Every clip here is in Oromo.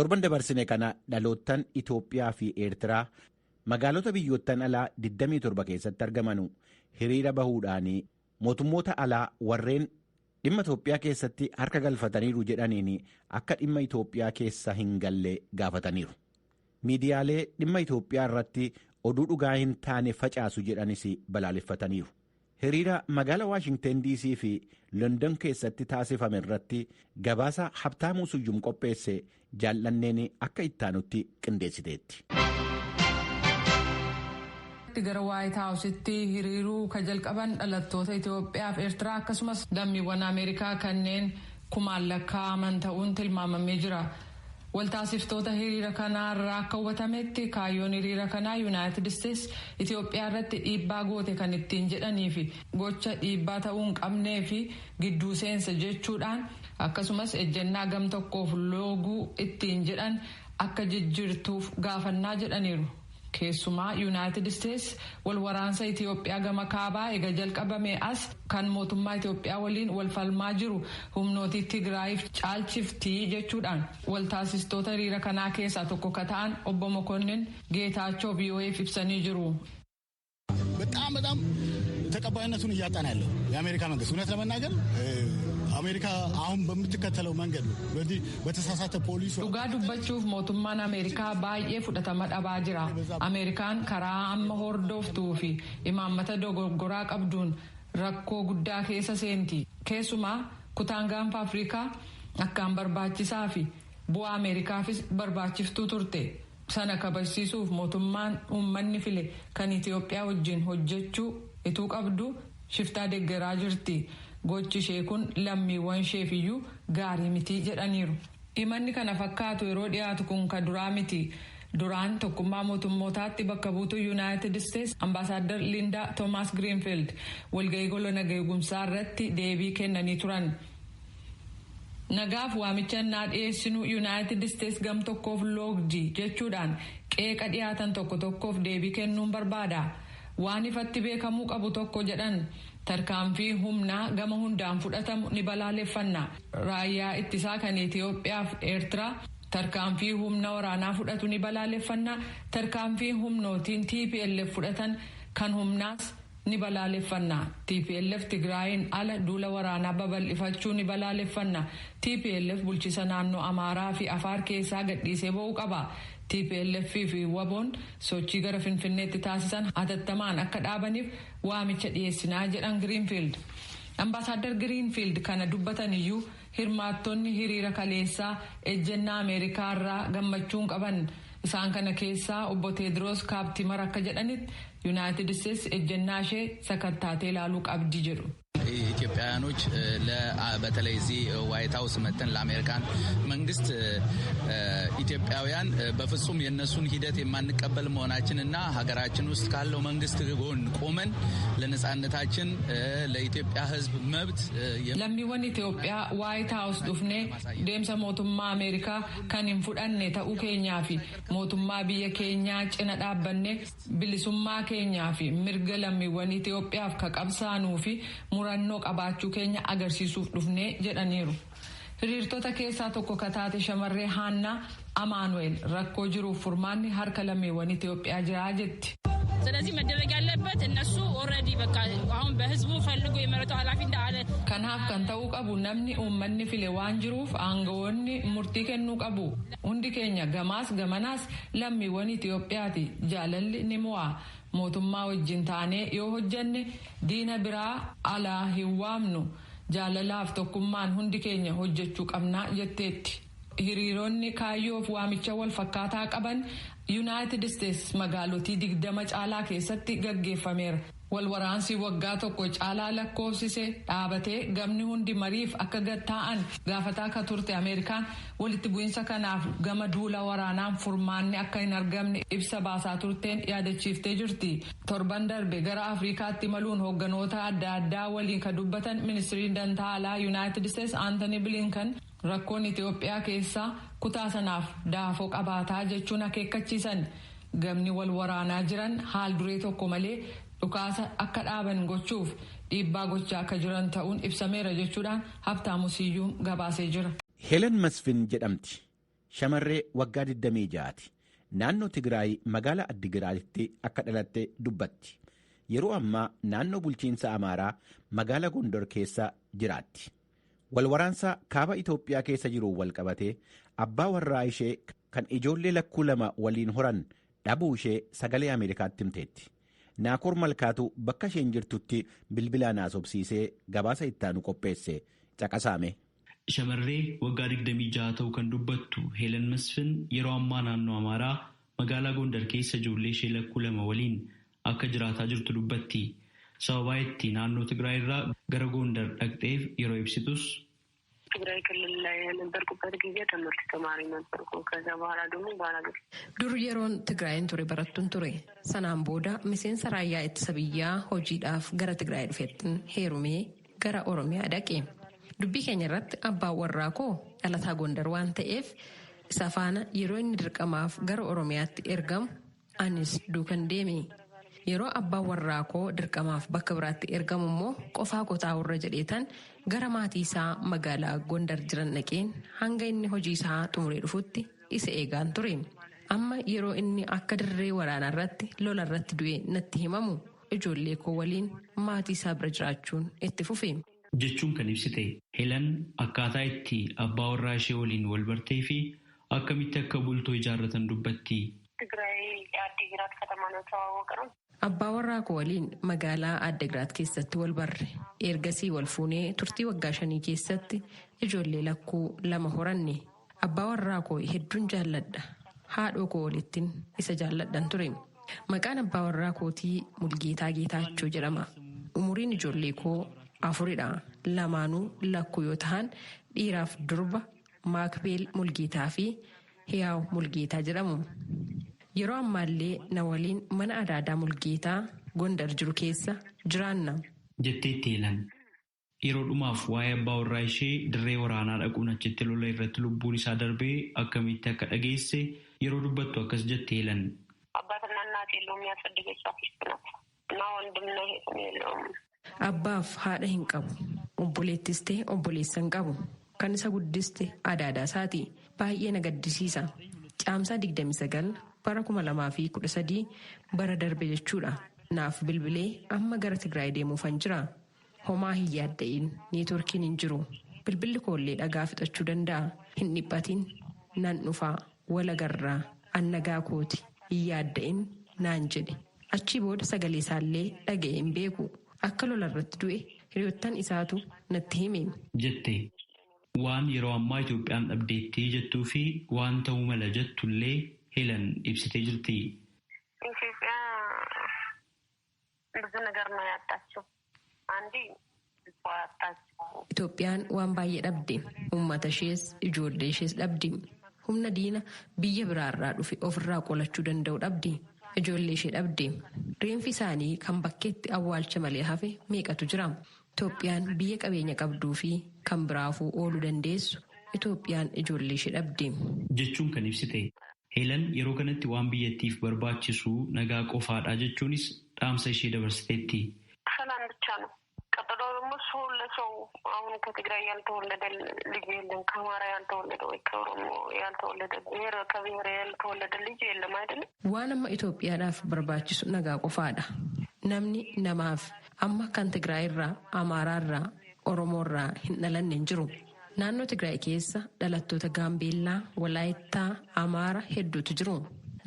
Torban dabarsine kana dhaloottan Itoophiyaa fi Eertiraa magaalota biyyoottan alaa 27 keessatti argamanu hiriira bahuudhaan mootummoota alaa warreen dhimma Itoophiyaa keessatti harka galfataniiru jedhaniin akka dhimma Itoophiyaa keessa hin galle gaafataniiru. Miidiyaalee dhimma Itoophiyaa irratti oduu dhugaa hin taane facaasu jedhanis balaaleffataniiru. Hiriira magaala Waashingten DC fi London keessatti taasifame irratti gabaasa Habtaamuu Suyyum qopheesse Jaallanneen akka ittaanutti qindeessiteetti. Gara Waayit Haawusitti hiriiruu ka jalqaban dhalattoota Itoophiyaa fi Eertiraa akkasumas lammiiwwan Ameerikaa kanneen kumaan lakkaa'aman ta'uun tilmaamamee jira. Waltaasiftoota hiriira kanaa irraa akka hubatametti, kaayyoon hiriira kanaa Yuunaayitid Isteets Itoophiyaa irratti dhiibbaa goote kan ittiin jedhanii fi gocha dhiibbaa ta'uu hin qabnee fi gidduu seensa jechuudhaan, akkasumas ejjennaa gam tokkoof looguu ittiin jedhan akka jijjiirtuuf gaafannaa jedhaniiru. Keessumaa Yuunaayitid Isteets wal waraansa Itiyoophiyaa gama kaabaa ega jalqabame as kan mootummaa Itiyoophiyaa waliin wal falmaa jiru humnootii Tigraayiif caalchiftii jechuudhaan waltaasistoota hiriira kanaa keessaa tokko ka ta'an obbo Mokonnin Geetaachoo VOAf ibsanii jiru. በጣም በጣም ተቀባይነቱን እያጣ ነው ያለው የአሜሪካ መንግስት። እውነት ለመናገር አሜሪካ አሁን በምትከተለው መንገድ ነው በዚህ በተሳሳተ ፖሊሲ Dhugaa dubbachuuf, mootummaan Ameerikaa baay'ee fudhatama dhabaa jira. Ameerikaan karaa amma hordoftuu fi imaammata dogoggoraa qabduun rakkoo guddaa keessa seenti. Keessumaa kutaan Gaanfa Afrikaa akkaan barbaachisaa fi bu'aa Ameerikaafis barbaachiftuu turte. Sana kabajsiisuuf mootummaan uummanni file kan Itiyoophiyaa wajjin hojjechuu ituu qabdu shiftaa deeggaraa jirti. Gochi ishee kun lammiiwwan isheefiyyuu gaarii miti jedhaniiru. Himanni kana fakkaatu yeroo dhiyaatu kun ka duraa miti. Duraan Tokkummaa Mootummootaatti bakka buutuu Yuunaayitid Isteets Ambaasaadar Lindaa Toomaas Giriinfiild walga'ii gola nageegumsaa irratti deebii kennanii turan. Nagaaf waamicha naa dhiyeessinu Yuunaayitid Isteets gam tokkoof loogdi jechuudhaan qeeqa dhiyaatan tokko tokkoof deebii kennuun barbaada. Waan ifatti beekamuu qabu tokko jedhan, tarkaanfii humnaa gama hundaan fudhatamu ni balaaleffanna. Raayyaa ittisaa kan Itiyoophiyaa fi Eertiraa tarkaanfii humna waraanaa fudhatu ni balaaleffanna. Tarkaanfii humnootiin TPLF fudhatan kan humnaas ni balaaleffanna. TPLF Tigraayin ala duula waraanaa babal'ifachuu ni balaaleffanna. TPLF bulchiisa naannoo Amaaraa fi Afaar keessaa gadhiisee ba'uu qaba. TPLF fi WBOn sochii gara Finfinneetti taasisan hatattamaan akka dhaabaniif waamicha dhiyeessinaa jedhan Giriinfiild. Ambaasaadar Giriinfiild kana dubbatan iyyuu, hirmaattonni hiriira kaleessaa ejjennaa Ameerikaa irraa gammachuun qaban. Isaan kana keessaa obbo Teediroos Kaaptimar akka jedhanitti, Yuunaayitid Isteets ejjennaa ishee sakattaatee ilaaluu qabdi jedhu. ኢትዮጵያውያኖች በተለይ እዚህ ዋይት ሀውስ መጥተን ለአሜሪካን መንግስት ኢትዮጵያውያን በፍጹም የእነሱን ሂደት የማንቀበል መሆናችን እና ሀገራችን ውስጥ ካለው መንግስት ጎን ቆመን ለነጻነታችን ለኢትዮጵያ ሕዝብ መብት Lammiiwwan Itoophiyaa Waayit Haawus dhufnee deemsa mootummaa Ameerikaa kan hin fudhanne ta'uu keenyaa fi mootummaa biyya keenyaa cina dhaabbannee bilisummaa keenyaa fi mirga lammiiwwan Itoophiyaaf ka qabsaanuu fi murannoo qabaachuu keenya agarsiisuuf dhufnee jedhaniiru. Hiriirtota keessaa tokko ka taate shamarree Haannaa Amaanu'eel rakkoo jiruuf furmaanni harka lammiiwwan Itoophiyaa jira jetti. ስለዚህ መደረግ ያለበት እነሱ ኦልሬዲ በቃ አሁን በህዝቡ ፈልጎ የመረጠው ኃላፊ እንዳለ Kanaaf kan ta'uu qabu, namni uummanni file waan jiruuf aangawoonni murtii kennuu qabu. Hundi keenya gamaas gamanaas lammiiwwan Itoophiyaati. Jaalalli ni mo'a. Mootummaa wajjin taanee yoo hojjanne diina biraa alaa hin waamnu. Jaalalaaf tokkummaan hundi keenya hojjechuu qabnaa jetteetti. Hiriironni kaayyoof waamicha wal fakkaataa qaban Yuunaayitid Isteets magaalotii 20 caalaa keessatti gaggeeffameera. Wal waraansi waggaa tokko caalaa lakkoofsise dhaabatee gamni hundi mariif akka gattaa'an gaafataa akka turte Ameerikaan, walitti bu'iinsa kanaaf gama duula waraanaan furmaanni akka hin argamne ibsa baasaa turteen yaadachiiftee jirti. Torban darbe gara Afrikaatti imaluun hoogganoota adda addaa waliin ka dubbatan ministiriin dantaa alaa Yuunaayitid Isteets Aantanii Bilinkan, rakkoon Itoophiyaa keessaa kutaa sanaaf daafoo qabaataa jechuun akeekkachiisan. Gamni wal waraanaa jiran haal duree tokko malee dhukaasa akka dhaaban gochuuf dhiibbaa gochaa akka jiran ta'uun ibsameera jechuudhaan Habtaamu Siyyuu gabaasee jira. Helen Masfin jedhamti. Shamarree waggaa 26ti. Naannoo Tigraay magaalaa Addigiraatitti akka dhalatte dubbatti. Yeroo ammaa naannoo bulchiinsa Amaaraa magaalaa Gondor keessa jiraatti. Walwaraansa kaaba Itoophiyaa keessa jiruun walqabatee abbaa warraa ishee kan ijoollee lakkuu lama waliin horan dhabuu ishee sagalee Ameerikaatti himteetti. Naakoor Malkaatu bakka isheen jirtutti bilbilaan haasofsiisee gabaasa ittaanu qopheesse caqasaame. Shamarree waggaa 26 ta'uu kan dubbattu Heelan Masfin yeroo ammaa naannoo Amaaraa magaalaa Gondar keessa ijoollee ishee lakkuu lama waliin akka jiraataa jirtu dubbatti. Sababaa itti naannoo Tigraay irraa gara Gondar dhaqxeef yeroo ibsitus. ትግራይ ክልል ላይ የነበርኩበት ጊዜ ትምህርት ተማሪ ነበርኩ። ከዛ በኋላ ደግሞ ባላገር Dur yeroon Tigraayin ture barattuun ture. Sanaan booda miseensa raayyaa ittisa biyyaa hojiidhaaf gara Tigraay dhufettin heerumee gara Oromiyaa dhaqe. Dubbii keenya irratti abbaan warraa koo dhalataa Gondar waan ta'eef isa faana yeroo inni dirqamaaf gara Oromiyaatti ergamu anis duukan deeme. Yeroo abbaan warraa koo dirqamaaf bakka biraatti ergamu immoo qofaa koo taa'urra jedheetan gara maatii isaa magaalaa Gondar jiran dhaqeen hanga inni hojii isaa xumuree dhufutti isa eegaan ture. Amma yeroo inni akka dirree waraanaa irratti lola irratti du'e natti himamu ijoollee koo waliin maatii isaa bira jiraachuun itti fufe. Jechuun kan ibsite Heelan akkaataa itti abbaa warraa ishee waliin wal bartee fi akkamitti akka bultoo ijaarratan dubbatti. ትግራይ አዲግራት ከተማ ነው የተዋወቅነው። Abbaa warraa koo waliin magaalaa Addigiraat keessatti wal barre. Ergasii wal fuunee turtii waggaa 5 keessatti ijoollee lakkuu lama horanne. Abbaa warraa koo hedduun jaalladha. Haadhoo koo walittiin isa jaalladhan ture. Maqaan abbaa warraa kootii Mulgeetaa Geetaachoo jedhama. Umuriin ijoollee koo 4dha. Lamaanuu lakkuu yoo ta'an dhiiraaf durba Maakbeel Mulgeetaa fi Hiyaaw Mulgeetaa jedhamu. Yeroo ammaallee na waliin mana adaadaa Mulgeetaa Gondar jiru keessa jiraanna. Jetteetti Heelan. Yeroo dhumaaf waa'ee abbaa warraa ishee dirree waraanaa dhaquun achitti lola irratti lubbuun isaa darbee akkamitti akka dhageesse yeroo dubbattu akkas jette Heelan. አባትና እናት የለውም። ያሳደገችው አክስት ናት እና ወንድምና እህትም የለውም። Abbaaf haadha hin qabu. Obboleettis ta'e obboleessa hin qabu. Kan isa guddiste adaadaa isaati. Baay'ee na gaddisiisa. Caamsaa 29 bara 2013 bara darbe jechuudha. Naaf bilbilee amma gara Tigraay deemuufan jira. Homaa hin yaadda'in neetworkiin hin jiru. Bilbilli koollee dhagaa fixachuu danda'a. Hin dhiphatin nan dhufaa walagarraa annagaa kooti hin yaadda'in naan jedhe. Achii booda sagalee isaallee dhaga'ee hin beeku. Akka lola irratti du'e hiriyoottan isaatu natti hime. Jette waan yeroo ammaa Itoophiyaan dhabdeettii jettuu fi waan ta'uu mala jettullee Heelan ibsitee jirti. ኢትዮጵያ ብዙ ነገር ነው ያጣችው። አንዴ ህዝቧ ያጣችው Itoophiyaan waan baay'ee dhabde. Uummata ishees ijoollee ishees dhabde. Humna diina biyya biraarraa dhufe ofirraa qolachuu danda'u dhabde. Ijoollee ishee dhabde. Reenfi isaanii kan bakkeetti awwaalcha malee hafe meeqatu jira? Itoophiyaan biyya qabeenya qabduu fi kan biraafuu ooluu dandeessu Itoophiyaan ijoollee ishee dhabde. Jechuun kan ibsite. Heelan yeroo kanatti waan biyyattiif barbaachisu nagaa qofaadha jechuunis dhaamsa ishee dabarsiteetti. ሰላም ብቻ ነው። ቀጥሎ ደግሞ ሰው ለሰው አሁን ከትግራይ ያልተወለደ ልጅ የለም፣ ከአማራ ያልተወለደ ወይ ከኦሮሞ ያልተወለደ ብሔር ከብሔር ያልተወለደ ልጅ የለም አይደለም። Waan amma Itoophiyaadhaaf barbaachisu nagaa qofaadha. Namni namaaf amma kan Tigraay irraa, Amaaraa irraa, Oromoo irraa hin dhalanne hin jiru. Naannoo Tigraay keessa dhalattoota Gaambeellaa, Walaayittaa, Amaara hedduutu jiru.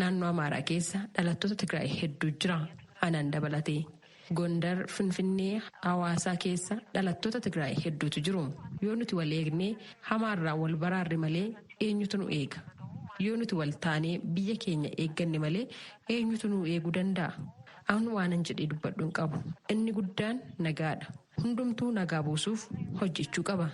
Naannoo Amaaraa keessa dhalattoota Tigraay hedduu jira. Anaan dabalatee. Gondar, Finfinnee, Hawaasaa keessa dhalattoota Tigraay hedduutu jiru. Yoo nuti wal eegnee hamaarraa wal baraarre malee eenyutu nu eega? Yoo nuti wal taanee biyya keenya eegganne malee eenyutu nu eeguu danda'a? Ani waanan jedhee dubbadhu hin qabu. Inni guddaan nagaadha. Hundumtuu nagaa buusuuf hojjechuu qaba.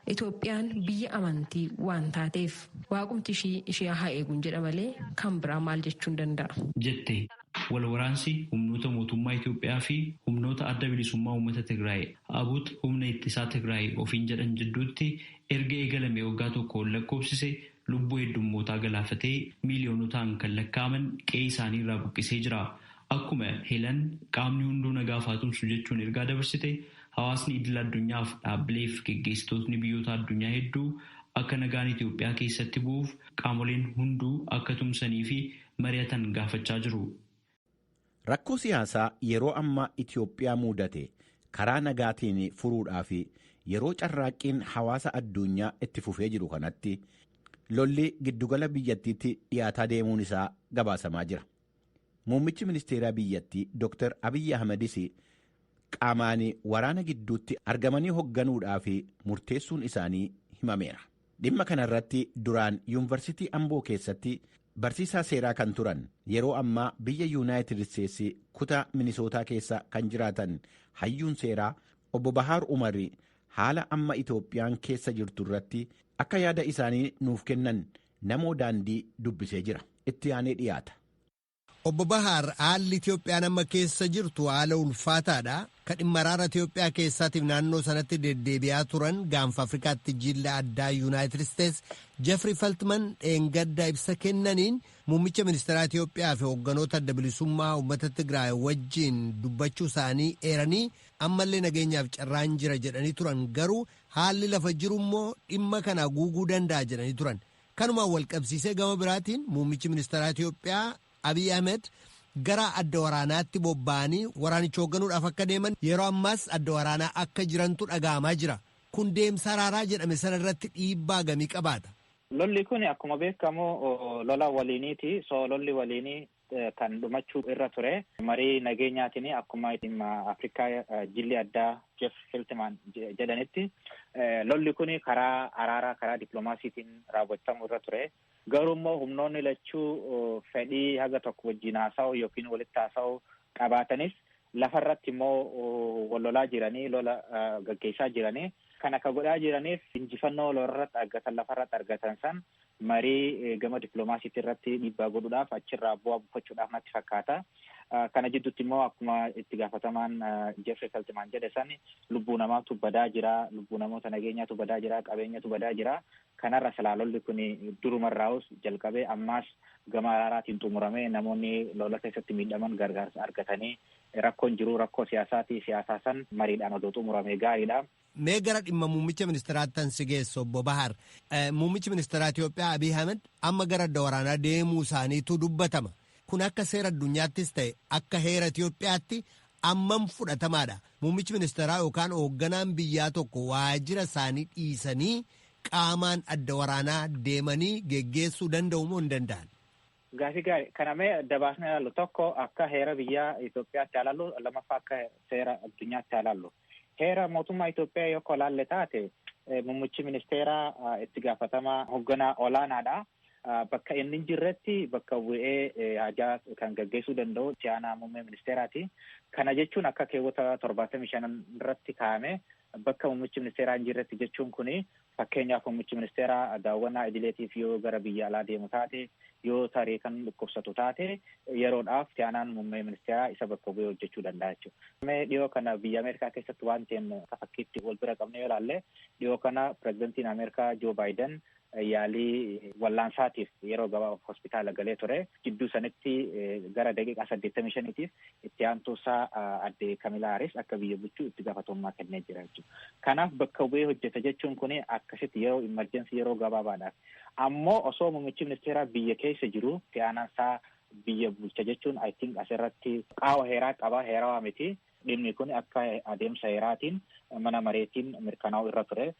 Itoophiyaan biyya amantii waan taateef waaqumti ishii ishee haa eeguun jedha malee kan biraa maal jechuun danda'a? Jette wal waraansi humnoota mootummaa Itoophiyaa fi humnoota adda bilisummaa uummata Tigraay abut humna ittisaa Tigraay ofiin jedhan jidduutti erga eegalame waggaa tokkoon lakkoofsise lubbuu heddummootaa galaafatee miiliyoonotaan kan lakkaa'aman qe'ee isaanii irraa buqqisee jira. Akkuma Heelan qaamni hunduu nagaa haa tumsu jechuun ergaa dabarsite hawaasni idil addunyaaf dhaabbileef geggeessitootni biyyoota addunyaa hedduu Akka nagaan Itoophiyaa keessatti bu'uuf qaamoleen hunduu akka tumsanii fi mari'atan gaafachaa jiru. Rakkoo siyaasaa yeroo ammaa Itoophiyaa mudate karaa nagaatiin furuudhaaf yeroo carraaqqiin hawaasa addunyaa itti fufee jiru kanatti lolli giddugala biyyattiitti dhiyaataa deemuun isaa gabaasamaa jira. Muummichi ministeeraa biyyattii Dr. Abiyyi Ahmedis qaamaan waraana gidduutti argamanii hoogganuudhaaf murteessuun isaanii himameera. Dhimma kanarratti duraan yuunivarsiitii Amboo keessatti barsiisaa seeraa kan turan yeroo ammaa biyya Yuunaayitid Isteetsi kutaa Minisootaa keessa kan jiraatan hayyuun seeraa obbo Bahaar Umari haala amma Itoophiyaan keessa jirtu irratti akka yaada isaanii nuuf kennan namoo daandii dubbisee jira. Itti aanee dhiyaata. Obbo Bahaar, haalli Itoophiyaan amma keessa jirtu haala ulfaataadha. Kan dhimma araara Itoophiyaa keessaatiif naannoo sanatti deddeebi'aa turan gaanfa Afrikaatti jilla addaa Yuunaayitid Isteets Jeffrey Feltman dheengadda ibsa kennaniin muummicha ministeeraa Itoophiyaa fi hoogganoota adda bilisummaa uummata Tigraay wajjin dubbachuu isaanii eeranii ammallee nageenyaaf carraan jira jedhanii turan, garuu haalli lafa jiru immoo dhimma kana guuguu danda'a jedhanii turan. Kanumaan walqabsiisee gama biraatiin muummichi ministeeraa Itoophiyaa Abiy Ahmed gara adda waraanaatti bobba'anii waraanicha hoogganuudhaaf akka deeman, yeroo ammaas adda waraanaa akka jirantu dhaga'amaa jira. Kun deemsa araaraa jedhame sana irratti dhiibbaa gamii qabaata? Lolli kun akkuma beekamu lola waliiniiti. So lolli waliinii kan dhumachuu irra ture. Marii nageenyaatiin akkuma dhimma Afrikaa jilli addaa Jeff Feltman jedhanitti lolli kun karaa araaraa, karaa dippiloomaasiitiin raawwatamuu irra ture. Garuu immoo humnoonni lachuu fedhii haga tokko wajjin haasa'u yookiin walitti haasa'u qabaatanis lafarratti immoo wal lolaa jiranii, lola gaggeessaa jiranii. Kan akka godhaa jiraniif injifannoo lolarratti argatan, lafarratti argatan san marii gama dippiloomaasiitii irratti dhiibbaa godhuudhaaf, achirraa bu'aa buufachuudhaaf natti fakkaata. Kana jidduutti immoo akkuma itti gaafatamaan Jeffrey Feltman jedhe san lubbuu namaatu badaa jira, lubbuu namoota nageenyaatu badaa jira, qabeenyatu badaa jira. Kanarra silaa lolli kun durumarraa'us jalqabee ammaas gama araaraatiin xumuramee namoonni lola keessatti miidhaman gargaarsa argatanii, rakkoon jiru rakkoo siyaasaati, siyaasaa san mariidhaan odoo xumurame gaariidha. Mee gara dhimma muummicha ministeeraatti si geessa, obbo Bahar. Muummichi ministeeraa Itoophiyaa Abiy Ahmed amma gara adda waraanaa deemuu isaaniitu dubbatama. Kun akka seera addunyaattis ta'e akka heera Itoophiyaatti ammam fudhatamaadha? Muummichi ministeeraa yookaan hoogganaan biyyaa tokko waajjira isaanii dhiisanii qaamaan adda waraanaa deemanii geggeessuu danda'u moo hin danda'an? Gaafii gaarii. Kana mee dabaasnee ilaallu. Tokko akka heera biyyaa Itoophiyaatti ilaallu, lammaffaa akka seera addunyaatti ilaallu. Heera mootummaa Itoophiyaa yoo ilaalle taate, muummichi ministeeraa itti gaafatamaa hoogganaa olaanaadha. Bakka inni hin jirretti bakka bu'ee hajaa kan gaggeessuu danda'u itti aanaa muummee ministeeraati. Kana jechuun akka keewwata 75 irratti kaa'ame bakka muummichi ministeeraa hin jirretti jechuun kuni fakkeenyaaf muummichi ministeeraa daawwannaa idileetiif yoo gara biyya alaa deemu taate, yoo tarii kan dhukkubsatu taate, yeroodhaaf itti aanaan muummee ministeeraa isa bakka bu'ee hojjechuu danda'a jechuudha. Mee dhiyoo kana biyya Ameerikaa keessatti waan ta'een akka fakkiitti wal bira qabnee yoo ilaalle, dhiyoo kana pirezidantiin Ameerikaa Joo Baayiden yaalii wallaansaatiif yeroo gabaabaaf hospitaala galee ture. Gidduu sanitti gara daqiiqaa 85tiif itti aantuusaa adde Kamilaa Haris akka biyya bulchuu itti gaafatamummaa kennee jira jechuudha. Kanaaf bakka bu'ee hojjeta jechuun kun akkasitti yeroo emergency, yeroo gabaabaadhaaf. Ammoo osoo muummichi ministeeraa biyya keessa jiru itti aanaansaa biyya bulcha jechuun I think asirratti qaawa heeraa qaba, heerawaa miti. Dhimmi kun akka adeemsa heeraatiin mana mareetiin mirkanaa'u irra ture.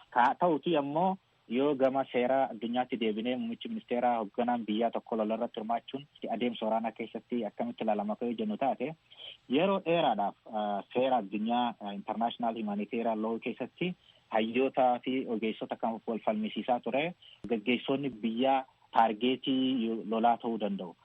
Haa ta'uti ammoo yoo gama seera addunyaatti deebinee muummichi ministeeraa hoogganaan biyyaa tokko lola irratti hirmaachuun adeemsa waraanaa keessatti akkamitti ilaalama kan jennu taate, yeroo dheeraadhaaf seera addunyaa, international humanitarian law keessatti hayyootaa fi ogeessota kan wal falmisiisaa ture, gaggeessonni biyyaa target lolaa ta'uu danda'u.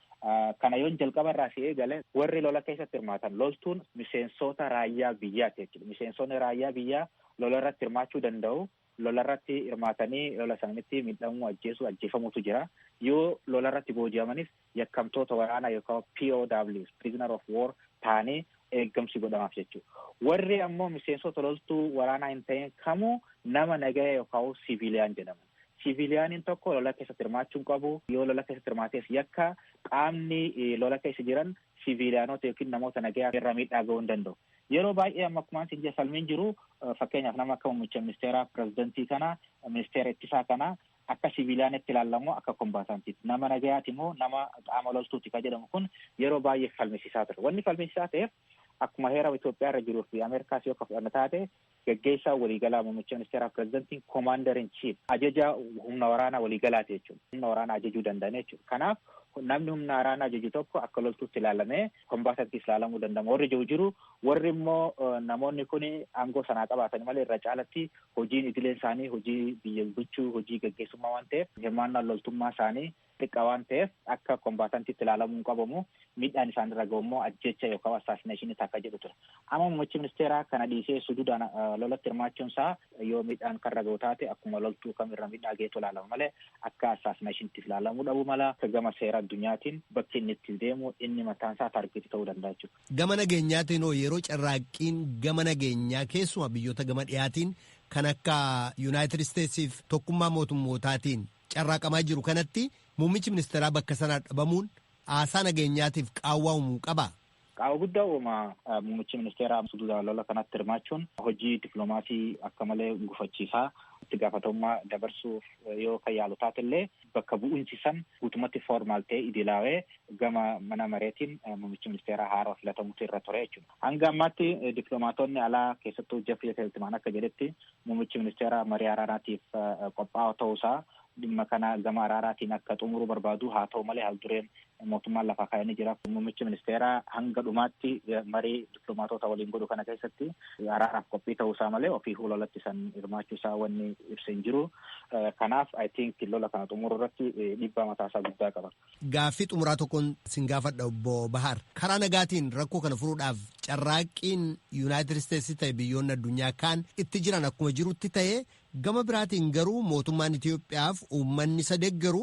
Kana yoon jalqaba irraa si eegale, warri lola keessatti hirmaatan loltuun miseensota raayyaa biyyaati jechuudha. Miseensonni raayyaa biyyaa lola irratti hirmaachuu danda'u. Lola irratti hirmaatanii lola sanatti miidhamuu, ajjeesuu, ajjeefamutu jira. Yoo lola irratti booji'amanis yakkamtoota waraanaa yookaan POWs, prisoner of war ta'anii eeggamsi godhamaaf jechuudha. Warri ammoo miseensota loltuu waraanaa hin ta'in kamuu nama nagaya yookaan civilian jedhaman. Civilian Siviiliyaaniin tokko lola keessatti hirmaachuu hin qabu. Yoo lola keessatti hirmaates yakka qaamni lola keessa jiran siviiliyaanota yookiin namoota nagayaa irra miidhaa ga'uu hin danda'u. Yeroo baay'ee amma akkuma isin jedhe falmiin jiru fakkeenyaaf nama akka muummicha ministeeraa pirezidantii kana ministeera ittisaa kana akka siviiliyaanitti ilaallamu akka kombaataantiitti nama nagayaati immoo nama qaama loltuuti kan jedhamu kun yeroo baay'ee falmisiisaa ture. Wanni falmisiisaa ta'eef akkuma heera Itoophiyaa irra jiruu fi Ameerikaas yoo fudhanna taate geggeessaa waliigalaa muummicha ministeeraa pirezidantiin commander in chief ajaja humna waraanaa waliigalaati jechuudha. Humna waraanaa ajajuu danda'an jechuudha. Kanaaf namni humna waraanaa ajaju tokko akka loltuutti ilaalamee kombaatantiis ilaalamuu danda'ama. Warri jiru jiru warri immoo namoonni kun aangoo sanaa qabaatan malee irra caalatti hojiin idileen isaanii hojii biyya bulchuu hojii geggeessummaa waan ta'eef hirmaannaan loltummaa isaanii xiqqaa waan ta'eef akka kombaatantiitti ilaalamuu hin qabamu miidhaan isaan irra ga'u immoo ajjecha yookaan assaasinashinii takka jedhu ture. Amma muummichi ministeeraa kana dhiisee suduudhaan lolatti hirmaachuun isaa yoo miidhaan kan irra ga'u taate akkuma loltuu kamirra miidhaa geetu ilaalama malee akka assaasinashiniitti ilaalamuu dhabuu mala akka gama seera addunyaatiin bakki inni itti deemu inni mataan isaa taargeetii ta'uu danda'a jechuudha. Gama nageenyaatiin hoo yeroo carraaqqiin gama nageenyaa keessumaa biyyoota gama dhiyaatiin kan akka Yuunaayitid Isteetsiif tokkummaa mootummootaatiin carraaqamaa jiru kanatti muummichi ministeeraa bakka sanaa dhabamuun haasaa nageenyaatiif qaawwaa uumuu qaba. Qaawwa guddaa uuma muummichi ministeeraa suduudhaan lola kanatti hirmaachuun hojii dippiloomaasii akka malee gufachiisaa itti gaafatamummaa dabarsuuf yoo kan yaalu taate illee bakka bu'uunsi san guutumatti formaal ta'e idilaawee gama mana mareetiin muummichi ministeeraa haaraa filatamutu irra ture jechuudha. Hanga ammaatti dippiloomaatonni alaa keessattuu Jeffrey Feltman akka jedhetti muummichi ministeeraa marii araaraatiif qophaa'aa ta'uusaa dhimma kana gama araaraatiin akka xumuruu barbaadu haa ta'u malee haal-dureen mootummaan lafaa kaa'anii jira. Muummichi ministeeraa hanga dhumaatti marii dippiloomaatota waliin godhu kana keessatti araaraaf qophii ta'uusaa malee ofii lolatti san hirmaachuusaa wanni ibsa hin jiru. Kanaaf I think lola kana xumuruu irratti dhiibbaa mataasaa guddaa qaba. Gaaffii xumuraa tokkoon sin gaafadha obbo Bahar. Karaa nagaatiin rakkoo kana furuudhaaf carraaqqiin Yuunaayitid Isteetsi ta'e biyyoonni addunyaa kaan itti jiran akkuma jirutti ta'e gama biraatiin garuu mootummaan Itoophiyaaf uummanni isa deeggaru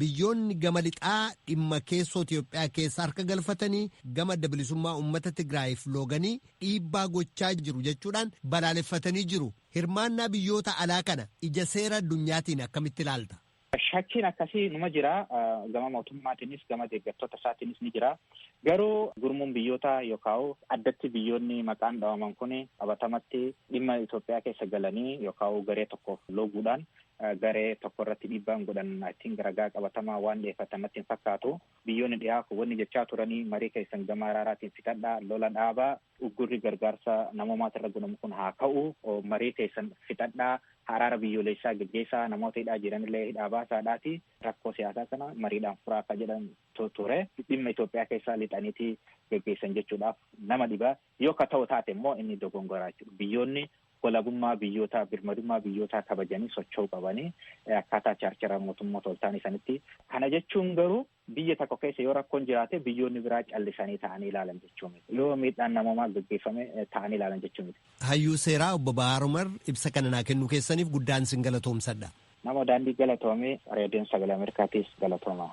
biyyoonni gama lixaa dhimma keessoo Itoophiyaa keessa harka galfatanii gama adda bilisummaa uummata Tigraayiif looganii dhiibbaa gochaa jiru jechuudhaan balaaleffatanii jiru. Hirmaannaa biyyoota alaa kana ija seera addunyaatiin akkamitti ilaalta? Shakkiin akkasii numa jira. Gama mootummaatiinis gama deeggartoota isaatiinis ni jira. Garuu gurmuun biyyoota yookaan addatti biyyoonni maqaan dhawaman kun qabatamatti dhimma Itoophiyaa keessa galanii yookaan garee tokkoof looguudhaan garee tokko irratti dhiibbaan godhan ittiin ragaa qabatamaa waan dhiyeeffatan natti hin fakkaatu. Biyyoonni dhiyaa kun wanni jechaa turanii marii keessan gama araaraatiin fixadhaa, lola dhaabaa, uggurri gargaarsa namoomaati irra godhamu kun haa ka'u, marii keessan fixadhaa, araara biyyoolessaa geggeessaa, namoota hidhaa jiranillee hidhaa baasaadhaati. Rakkoo siyaasaa kana mariidhaan furaa akka jedhan ture. Dhimma Itoophiyaa keessaa lixaniitii geggeessan jechuudhaaf nama dhiba. Yoo akka ta'u taate immoo inni dogongoraa jechuudha. Biyyoonni walabummaa biyyootaa birmadummaa biyyootaa kabajanii socho'uu qabanii akkaataa chaarchara mootummoota ol ta'anii sanitti. Kana jechuun garuu biyya tokko keessa yoo rakkoon jiraate biyyoonni biraa callisanii ta'anii ilaalan jechuu miti. Yoo miidhaan namoomaa gaggeeffame ta'anii ilaalan jechuu miti. Hayyuu seeraa obbo Bahaar Umar ibsa kana naa kennuu keessaniif guddaan sin galatoomsadha. Nama daandii galatoomee reediyoon sagalee Ameerikaatiis galatooma.